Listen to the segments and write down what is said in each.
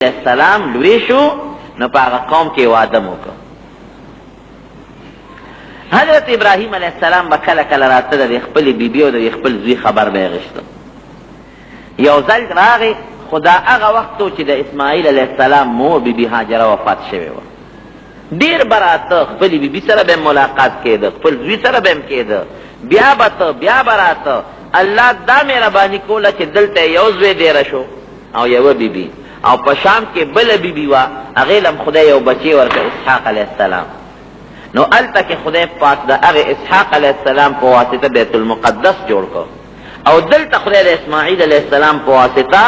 علیه السلام لوی شو نو په هغه قوم کې واده مو وکړ. حضرت ابراهیم علیه السلام به کله کله راته د خپلې بیبي او د خپل زوی خبر به یې غوښته. یو ځل راغی، خو دا هغه وخت و چې د اسماعیل علیه السلام مور بیبي هاجره وفات شوې وه. ډېر به راته، خپلې بیبي سره به ملاقات کېده، خپل زوی سره به هم کېده، بیا به ته، بیا به راته. الله دا مهرباني کوله چې دلته یو زوی دېره شو او یوه بیبي، او په شام کې بله بیبي وه، هغې له هم خدای یو بچی ورکړ، اسحاق علیه السلام. نو هلته کې خدای پاک د هغې اسحاق علیه السلام په واسطه بیت المقدس جوړ کړ، او دلته خدای د اسماعیل علیه السلام په واسطه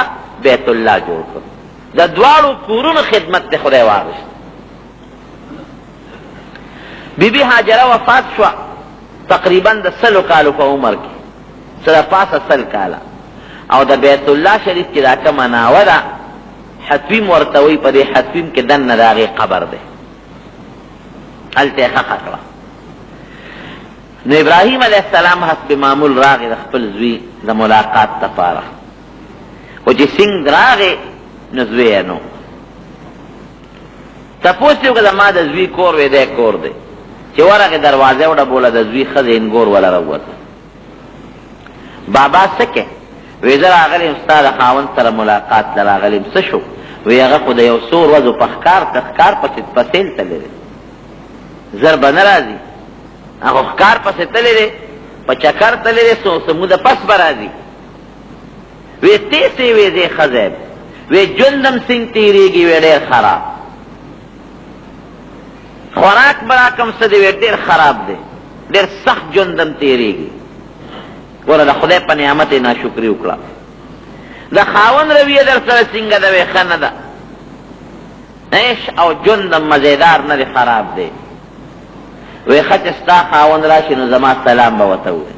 بیت الله جوړ کړ. د دواړو کورونو خدمت ته خدای واغوست. بیبي هاجره وفات شوه تقریبا د 100 کالو په عمر کې، څه د پاسه 100 کاله. او د بیت الله شریف چې دا کومه ناوه ده، حتویم ورته وایي، په دې حتویم کې دننه د هغې قبر دی، هلته یې ښخه کړه. نو ابراهیم علیه السلام حسب معمول راغی د خپل زوی د ملاقات لپاره، خو چې څنګه راغی نو زوی یې نو تپوس یې وکړ، زما د زوی کور وی دی کور دی. چې ورغې دروازه یې وډبوله، د زوی ښځې انګور وله راووته. بابا څه کوې؟ وی زه راغلی یم ستا د خاوند سره ملاقات له راغلی یم. څه شو؟ وی هغه خو د یو څو ورځو په ښکار په ښکار پسې په سیل تللی دی، زر به نه راځي، هغه ښکار پسې تللی دی، په چکر تللی دی، څو څه موده پس به راځي. وی تی څه وی زه ښځه یم؟ وی ژوند هم څنګه تېرېږي؟ وی ډېر خراب. خوراک به راکم څه دی؟ وی ډېر خراب دی، ډېر سخت ژوند هم تېرېږي. ګوره د خدای په نعمت یې ناشکري وکړه. د خاوند رویه در سره څنګه ده؟ وی ښه نه ده، عیش او ژوند هم مزیدار نه دی، خراب دی. وی ښه چې ستا خاوند راشي نو زما سلام به ورته ووایي.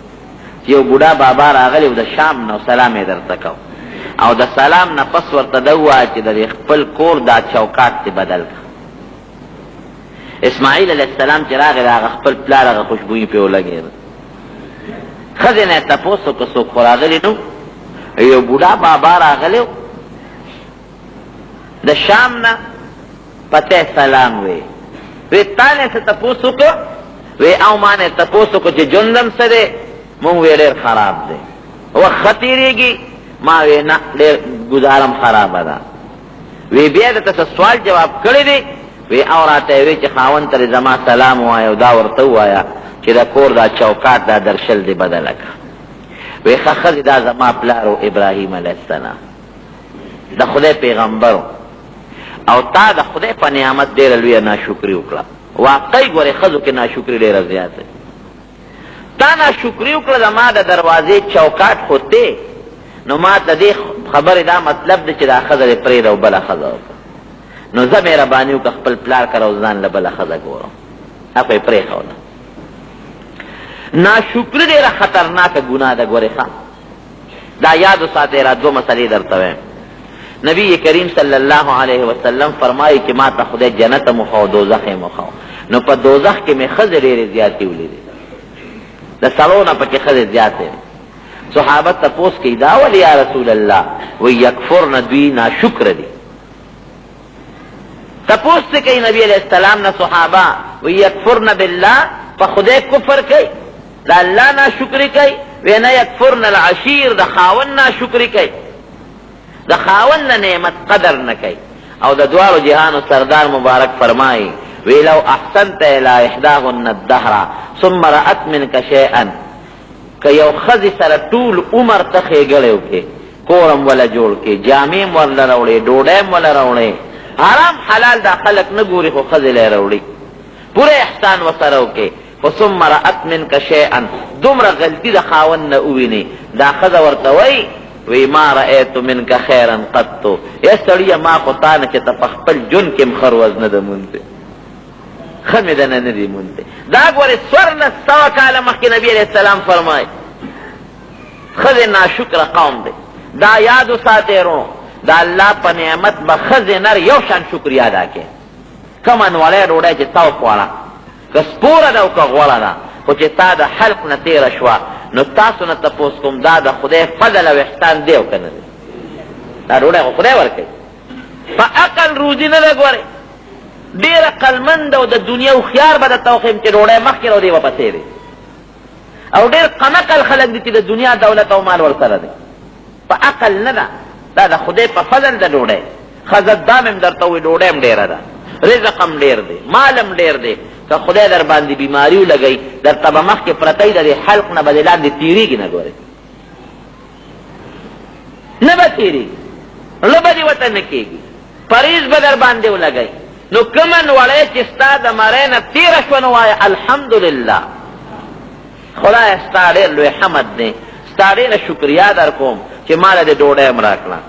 چې یو بوډا بابا راغلی و د شام نه، سلام یې درته کو، او د سلام نه پس ورته دا ووایه چې د دې خپل کور دا چوکاټ دې بدل کړه. اسماعیل علیه السلام چې راغی، د هغه خپل پلار هغه خوشبویي پرې ولګېده. ښځې نه یې تپوس وکړ، څوک خو راغلي نه؟ یو بوډا بابا راغلی و د شام نه، پته سلام وی. وی تا نه څه تپوس وکړ؟ وی او ما نه تپوس وکړ چې ژوند هم څه دی؟ مونږ وی ډېر خراب دی. وخت ښه تېرېږي؟ ما وی نه، ډېر ګزارم خرابه ده. وی بیا درته څه سوال جواب کړی دی؟ وی او راته یې وی چې خاوند ته دې زما سلام ووایه او دا ورته ووایه چې د کور دا چوکاټ دا درشل دې بدله کړه. وی ښه ښځې، دا زما پلار و ابراهیم علیه السلام، د خدای پیغمبر، او تا د خدای په نعمت ډېره لویه ناشکري وکړه. واقعي ګورې ښځو کې ناشکري ډېره زیاته. تا ناشکري وکړه، زما د دروازې چوکاټ خو تی، نو ما ته دې خبرې دا مطلب دی چې دا ښځه دې پرېږده او بله ښځه وکړه. نو زه مهرباني وکړه خپل پلار کره او ځان له بله ښځه ګورم. هغه یې پرېښوده. ناشکري ډېره خطرناکه ګناه ده. ګورې ښه دا یاد وساتئ، را دوه مسئلې درته وایم. نبی کریم صلی الله علیه وسلم فرمایي چې ما ته خدای جنت هم وښوه، دوزخ یې هم وښوه. نو په دوزخ کې مې ښځې ډېرې زیاتې ولیدې، د سړو نه پکې ښځې زیاتې وې. صحابه تپوس کوي دا ولې یا رسول الله؟ وایي یکفرن، دوی ناشکره دي. تپوس څه کوي نبی علیه السلام نه صحابه؟ وایي یکفرن بالله، په خدای کفر کوي، د الله ناشکري کوي. وایي نه، یکفرن العشیر، د خاوند ناشکري کوي، د خاوند د نعمت قدر نه کوي. او د دواړو جهانو سردار مبارک فرمایي وی لو احسنت الی احداهن الدهر ثم رأت منک شیئا، که یو ښځې سره ټول عمر ته ښېګړی وکړې، کور هم وله جوړ کړې، جامې هم ورله راوړې، ډوډۍ هم وله راوړې، حرام حلال دا خلک نه ګوري خو ښځې له یې راوړي، پوره احسان ورسره وکړې، خو ثم رأت منک شیئا، دومره غلطي د خاوند نه وویني، دا ښځه ورته وایي وی ما رأیت منک خیرا قط، ای سړیه ما خو تا نه چې ته په خپل ژوند کې هم ښه ورځ نه ده موندلې، ښه مې درنه نه دي موندلې. دا ګورې 1400 کاله مخکې نبي علیه السلام فرمایي ښځې ناشکره قوم دی. دا یاد وساتئ وروڼو، د الله په نعمت به ښځې نر یو شان شکریه ادا کړي. کومه نوړی ډوډۍ چې تا وخوړه، که سپوره ده او که غوړه ده، خو چې تا د حلق نه تېره شوه، نو تاسو نه تپوس کوم دا د خدای فضل او احسان دی او که نه دی؟ دا ډوډۍ خو خدای ورکوي. په عقل روزي نه ده ګورې. ډېر عقلمند او د دنیا هوښیار به درته وښیم چې ډوډۍ مخکې او دی ورپسې دی، او ډېر قمقل خلک دي چې د دنیا دولت او مال ورسره دی. په عقل نه ده، دا د خدای په فضل ده ډوډۍ. ښځه دا مې هم درته ووایي، ډوډۍ هم ډېره ده، رزق هم ډېر دی، مال هم ډېر دی. که خدای در باندې بیماري ولګوي، درته به مخکې پرته وي، د دې حلق نه به دې لاندې تېرېږي نه، ګورې نه به تېرېږي، زړه به دې ورته نه کېږي، پرهېز به در باندې ولګوي. نو کومه نوړی چې ستا د مرۍ نه تېره شوه، نو وایه الحمدلله، خدایه ستا ډېر لوی حمد دی، ستا ډېره شکریا در کوم چې ما له دې ډوډۍ هم راکړه،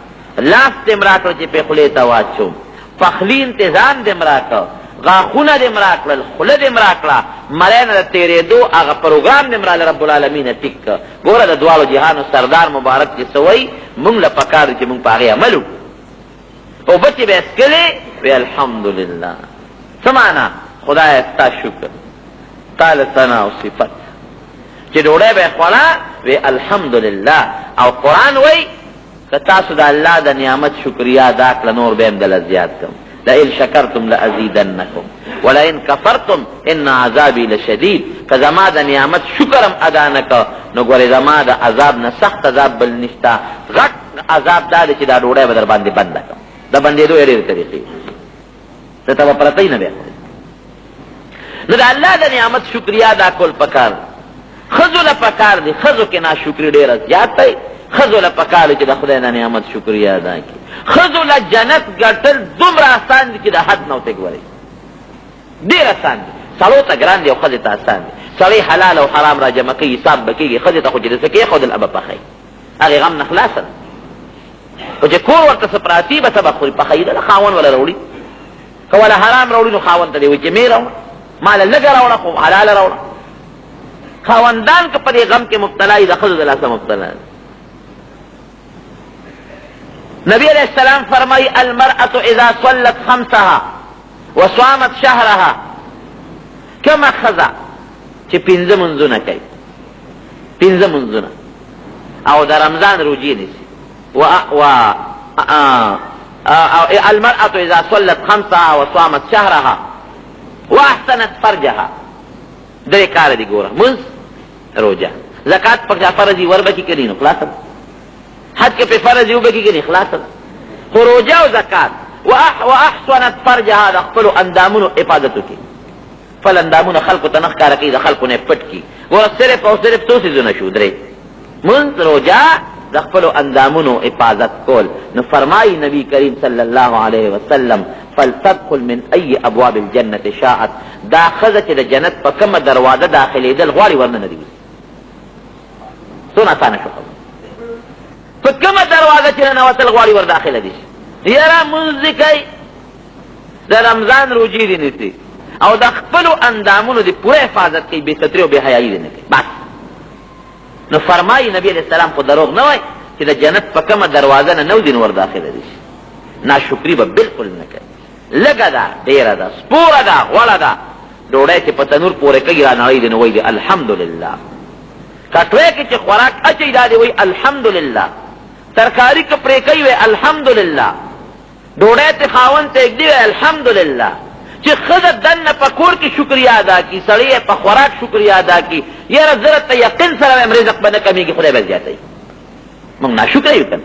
لاس دې هم راکړ چې پرې خولې ته واچوم، پخلي انتظام دې هم راکړ، غاښونه دې هم راکړل، خوله دې هم راکړه، مرۍ نه د تېرېدو هغه پروګرام دې هم راله رب العالمینه ټیک کړ. ګوره د دواړو جهانو سردار مبارک چې څه وایي، موږ له پکار دي چې موږ په هغې عمل وکړو. اوبه چې به یې څکلې، وایي الحمدلله. څه معنا؟ خدایه ستا شکر، تا له ثنا او صفت. چې ډوډۍ به یې خوړه، وایي الحمدلله. او قرآن وایي که تاسو د الله د نعمت شکریا ادا کړه، نور به هم دله زیات کړم. لئن شکرتم لازیدنکم ولئن کفرتم ان عذابی لشدید. که زما د نعمت شکر هم ادا نه کړ، نو ګورې زما د عذاب نه سخت عذاب بل نشته. غټ عذاب دا دی چې دا ډوډۍ به در باندې بنده کړم. د بندېدو یې ډېرې طریقې دي، ته به پرته نه بیا خورې. نو د الله د نعمت شکریا ادا کول پکار دی. ښځو له پکار دی، ښځو کې ناشکري ډېره زیاته وي. ښځو له پکار دی چې د خدای د نعمت شکریا ادا کړي. ښځو له جنت ګټل دومره اسان دي چې د حد نه ورته ګورئ، ډېر اسان دي. سړو ته ګران دي او ښځې ته اسان دي. سړی حلال او حرام را جمع کوي، حساب به کېږي. ښځې ته خو چې د څه کېښودل به پخوي، هغې غم نه خلاصه ده. خو چې کور ورته څه پراتي به څه به خوري، پخوي ده، خاوند وله راوړي. که وله حرام راوړي نو خاوند ته دې وایي چې مې راوړه، ما له لږه راوړه خو حلاله راوړه. خاوندان که په دې غم کې مبتلا وي، د ښځو د لاسه مبتلا دي. نبی علیہ السلام فرمائی المرأة اذا صلت خمسها وصامت شهرها، کما ښځه چې پنځه منځونه کوي، پنځه منځونه او د رمضان روژې نیسي، و و المرأة اذا صلت خمسها وصامت شهرها واحسنت فرجها، درې کاره دي ګوره، مونځ، روژه، زکات په فرض وي وربه کي که نو خلاصه ده، حج که پرې فرض وي وبه کي که خلاصه ده، خو روژه او زکات واحسنت فرجها د خپلو اندامونو حفاظت وکړي، خپل اندامونه خلکو ته نه ښکاره کوي، د خلکو نه یې پټ کړي. ګوره صرف او صرف څو څیزونه شو؟ درې، مونځ، روژه، د خپلو اندامونو حفاظت کول. نو فرمایي نبی کریم صلی الله علیه وسلم فلتدخل من ای ابواب الجنة شاءت، دا ښځه چې د جنت په کومه دروازه داخلېدل غواړي ورننه دې وځي. څونه اسانه شو خبره، په کومه دروازه چې ننوتل غواړي ور داخله دي شي. یاره مونځ دې کوي، د رمضان روژې دې نیسي او د خپلو اندامونو دې پوره حفاظت کوي، بې سترې او بې حیایي دې نه کوي، بس. نو فرمایي نبی علیه السلام خو دروغ نه وایي چې د جنت په کومه دروازه ننوځي نو ور داخله دي شي. ناشکري به بالکل نه کوي. لږه ده، ډېره ده، سپوره ده، غوړه ده، ډوډۍ چې په تنور پورې کوي را نړۍ دې نو وایي دې الحمدلله. کټوی کې چې خوراک اچوي دا دې وایي الحمدلله. ترکاري که پرې کوي وایي الحمدلله. ډوډۍ ته خاوند ته ږدي وایي الحمدلله. چې ښځه دننه په کور کې شکریا ادا کړي، سړی یې په خوراک شکریا ادا کړي، یاره زه درته یقین سره وایم رزق به نه کمېږي، خدای به زیاتوي. موږ ناشکره یو که نه؟